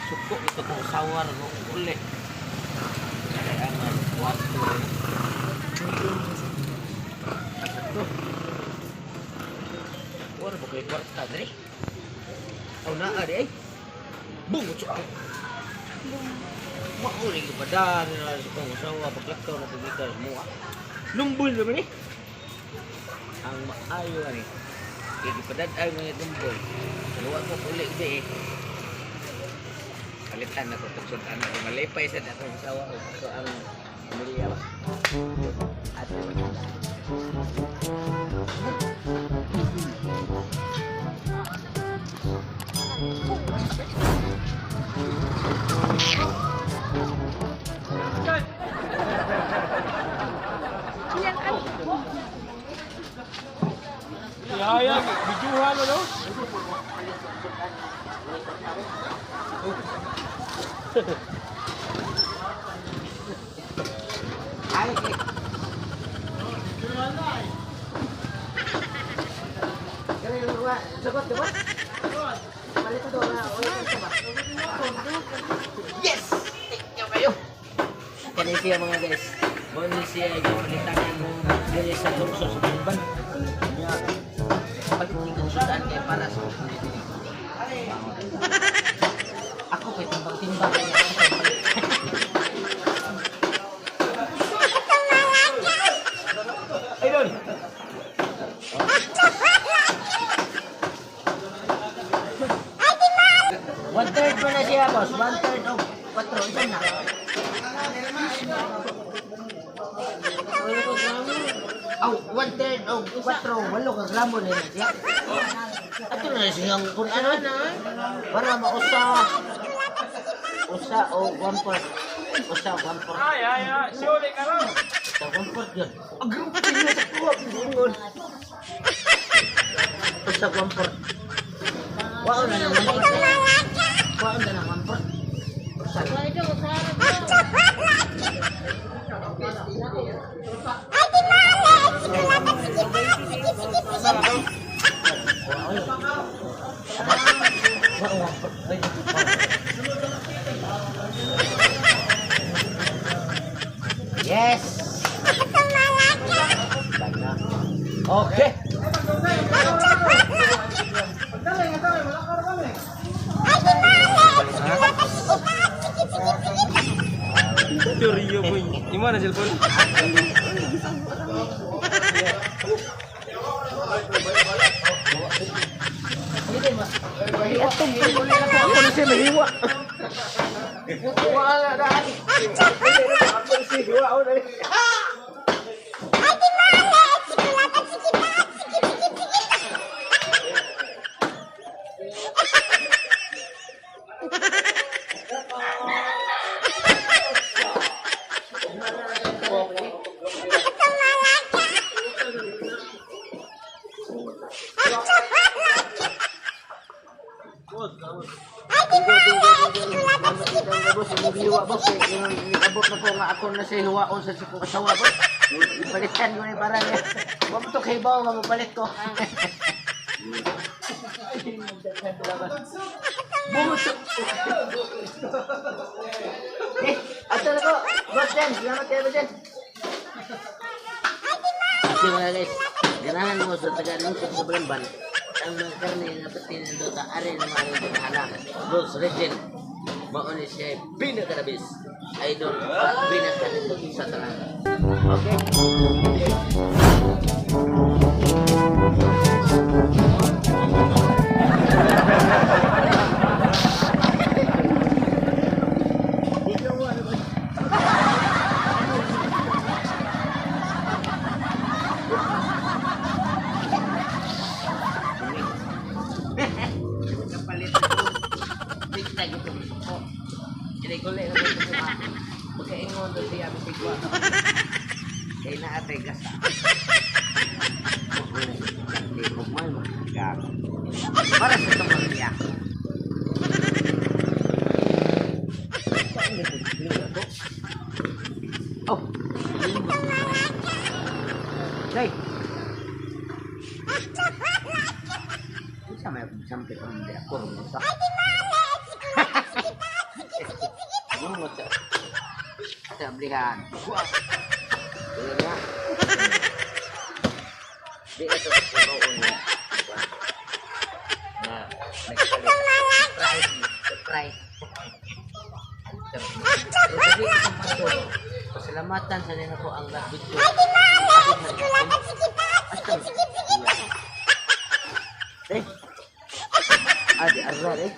Suko ito kong sawar mo uli. Kaya nga, kwarto rin. Ito. Wala ba kayo kwarta, dre? Aw naa, di ay. Bungot suko. Mauli ka pa dahil na sa kong asawa paglakaw na pagkita sa mua. Lumbol naman eh. Ang maayo ani. Kaya gipadad-ay mga lumbol. Dalawa ko uli di eh. Palitan na ko itong sudan ako. Malipay sa akong asawa ko. So ang pamilya ba? Ate mo. Yaya, bijuhan ano? Ay, eh. Kaya yung mga sagot, diba? Palit ito, mga ulit ito ba? Yes! Thank you kayo! Kani siya mga guys. Mo ni siya gipalitangan mo diri sa lungsod sa Bamban. Nya palit ni kong sudan kay para sa community. Ako kay timbang-timbang kaya ako kay palit. Idol. One third pa na siya, boss. One third of 4. Isa na. Aw, one third of 4. 8 ka gramo na yun siya. Ato na siyang kung ano na. Para mausa. Usa o one fourth. Usa o one fourth. Ay, ay, ay. Sure ka lang. Usa one fourth yun. Agro pa niya sa kuha. Bingon. Usa one fourth. Wao na ng one fourth. Wao na ng one fourth. Usa. Wao one fourth. Yes! Okay. Rio po. Imo na cellphone. Ako na siya mahiwa. Wala na. Ako na siya hiwa. Ako na. Hiwa boss, eh, abot na ko nga ako na siya hiwaon sa kong asawa boss. Ipalitan ko ni para niya. Wa mo to kay bawo nga mapalit ko. Bungot. Eh, ato na ko. Boss Den, salamat kayo Boss Den. Okay mga guys, ganahan mo sa taga-lungsod sa Balamban. Ang mga karne na pati ng Dota, ari na mga ito na Boss Regent, mao ni siya pinakarabis. Idol, pinakanindot sa tanan. Okay? Kapalit ako. Bigta gito ko. Kaya ko lang ito ko. Magkaingon doon siya bisig ko. Kaya naatay gasa. Huwag mo para sa itong pamilya. Oh. Day. Unsa may sampai ko hindi ako sa. Mo sa sablihan. Ayun nga. Di ito sa niya. Na nagpalit. Surprise. Surprise. Pero sabi ko pastor, pasalamatan sa nila ko ang video. Eh. Adi arra eh.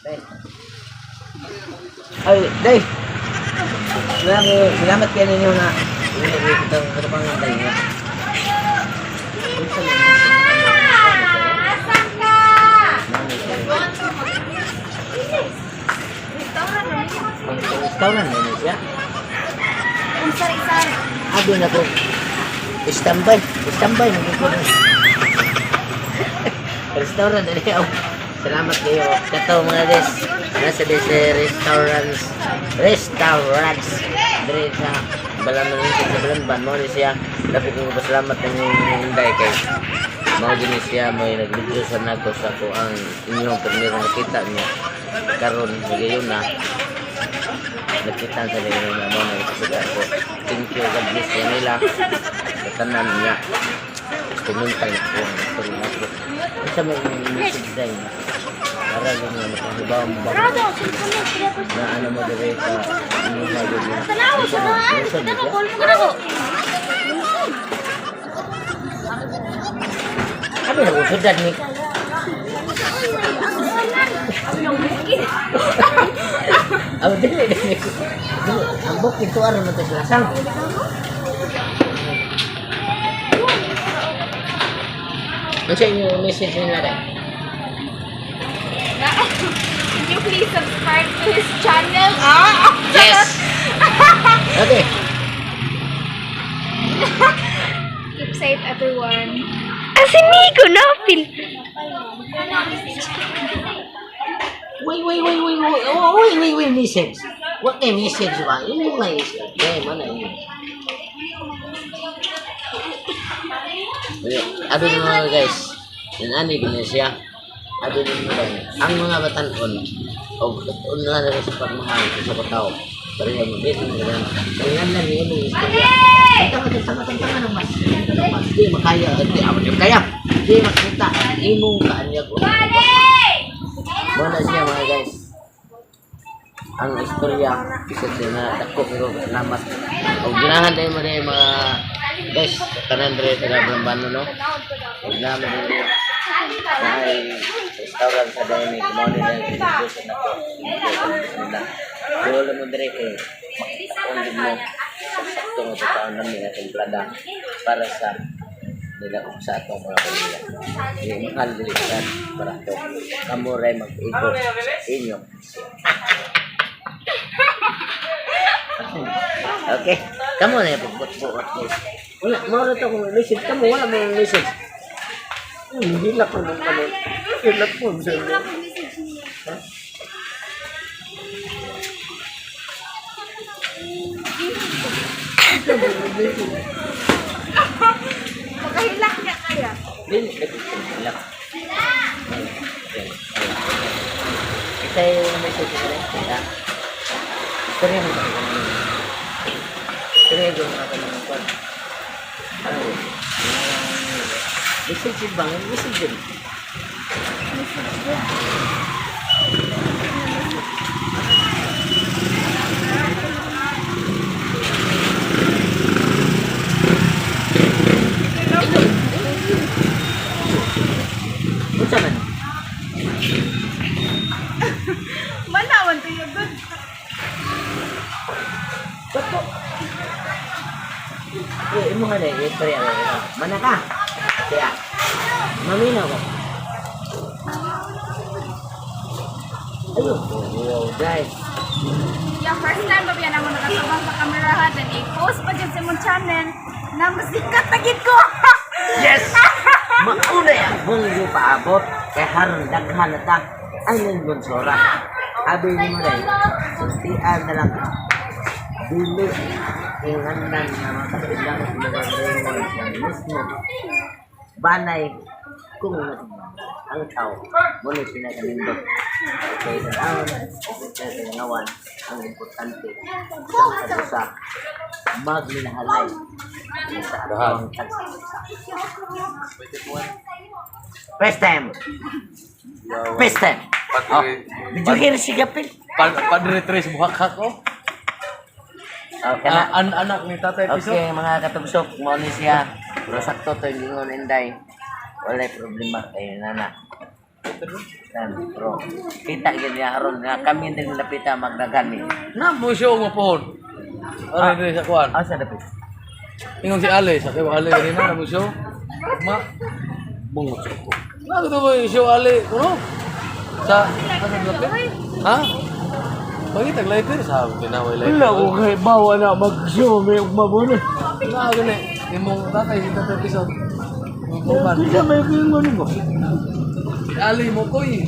Day. Ay, Day. Salamat, salamat kayo ninyo na kitang katapangan tayo nga. Asan ka? Restaurant na siya. Ang sari-sari. Abi na ko. Standby, standby na ko. Restaurant na niya. Salamat kayo. Kato mga guys. Nasa this restaurants. Restaurants. Dire sa Balamban sa Balamban mo ni siya. Dapat ko pasalamat ng Inday kay mao gini siya mo nag-video sa nako sa ko ang inyong primero nakita niya karon higayon na nakita sa nila na mo na ipasada ko. Thank you, God bless sa nila sa tanan niya. Tumintay ko ang story na ko. Isa may message dahil na para lang nga makahibaw mo ba na ano mo dire sa inyong hagod niya. Tanawa sa mga ano, kita ko, call mo na ko. Abi na ko sudad ni. Aw, dili dili. Dili, ang bukid to aron man to sa lasang. Unsa inyo message nila dai? Can you please subscribe to his channel? Ah! Yes. Okay. Keep safe, everyone. Asi Nico na feel. Wait, wait, wait, wait, wait, oh, wait, wait, wait, message. What kay message ba? Yung mga message. Eh, mana yun. Abi ni mga guys, yan ani gina siya. Abi ni mga ang mga batanon o una na sa pagmahal sa katao. Pareho mo din mo yan. Kaya lang niyo mong istorya. Tama tama tama tama ng mas. Tama mas di makaya di amo di kaya. Di makita ang imong kaanyag. Muna siya mga guys. Ang istorya isa sa na dako pero salamat. Og ganahan tayo mo rin mga guys tanan dre sa Lambano no. Og ganahan mo rin dahil restaurant sa Dami mao ni lang sa nako. Dulo mo dre kay makita gid mo sa sakto nga pagkaon namin nga templada para sa nila ug sa atong mga pamilya. Di mahal dili sa barato. Kamo ray mag-igo inyo. Okay. Kamo na yung pagbuot-buot guys. Wala, mao ra to kung message kamo wala mo message. Hilak ko nung kanon. Hilak ko sa inyo. Ha? Makahilak niya kaya. Dili, hilak. Isa yung message ko rin. Ha? Istorya mo ba ito? Istorya ko mga kanang kwan. Ano yun? Message yun ba? Message yun. Unsa man? Manawan to yung good. Bato. Eh, imo nga na, istorya mo. Mana ka? Kaya, maminaw ka. Ayun. Wow, guys. Yung first time ba yan ako nakasabang sa kamerahan and i-post pa dyan sa imong channel na masikat na gid ko. Yes! Mauna ang bunggo paabot. Kay haron daghan na ta. Ay nang bonsora. Abi ni mo dai. Sultian na lang. Dili ingandan nga makailang mga mismo. Banay kung ang tao mo ni pinakanindot. Okay, tanawon, tanawan, ang importante sa usa magminahalay sa atong tagsa. First time. First time. Oh, did you hear si Gapil? Padre Tres buhak ko. Oh, kana. An anak ni Tatay Piso. Okay, mga katubsok, mao ni siya. Pero sakto to yung ingon inday. Walay problema kay nana. Tan, pero kita gyud niya aron nga kami din lapita magdagan ni. Na mo siya nga pohon. Ara diri sa kuan. Asa dapit? Ingon si Ale, sa kay Ale kanina na mo siya. Ma bungo ko. Na ko mo siya Ale kuno. Sa asa lapit? Ha? Pagitag lighter sa tinaway lighter. Wala ko kay bawa na mag-show may ugma mo na. Na gani imong tatay si Tatay Piso. Imong Kinsa may ingon mo? Si Ali mo koy.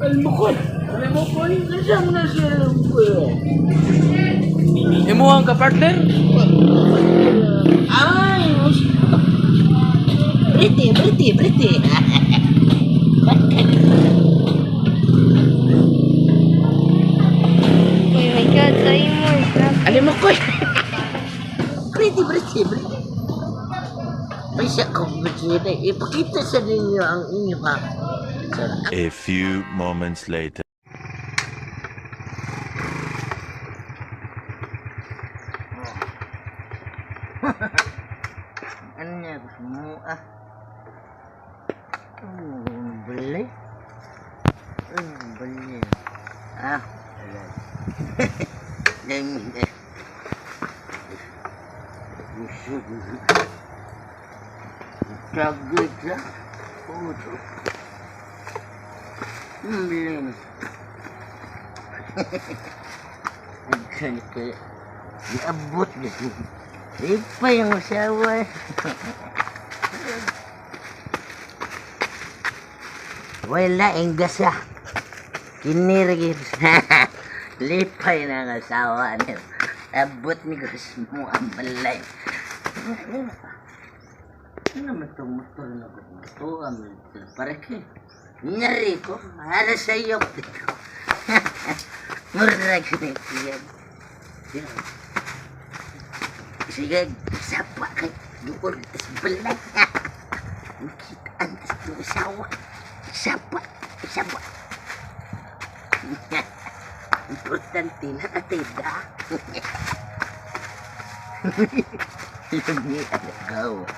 Almukoy. Ali mo koy. Kinsa mo na siya almukoy? Imo ang ka-partner? Ay, Briti, Briti, Briti. Oh my God, sa imo. Ano mo ko? Pretty, pretty, pretty. May siya kong bikini. Ipakita sa ninyo ang inyo ha. A few moments later. Ano niya? Mo ah. Ang bali. Ang bali. Ah. Ayan. Ganyan. Pagod siya. Puto. Ang bali. Ang kaya. Iabot na. Ipa yung asawa. Wala ang gasa. Kinirigid. Lipay na ang asawa niyo. Abot ni mo ang balay. Ano naman itong motor na ko? Ito ang para kay. Ngari ko. Para sa iyo. Murag na yan. Sige, sapa kay doon tas balay. Kitaan tas yung asawa. Sapa, sapa. Importante na katida. Lumi ang gawa.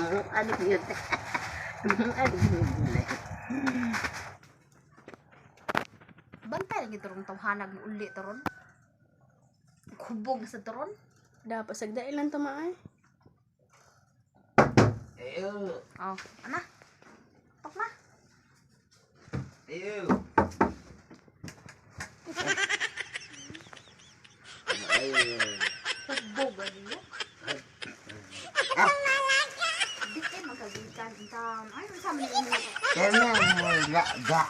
Mukha na yun. Mukha na yun. Bantay lagi turong tawhanag mo uli turon. Kubog sa turon. Dapat sagdain lang tama ay. Ayo. Oh, ana. Tok na. Ayo. Ayo. Kubog ani mo. Di kay magkagikan taon. Ay, unsa man mo? Kaya mo la ga.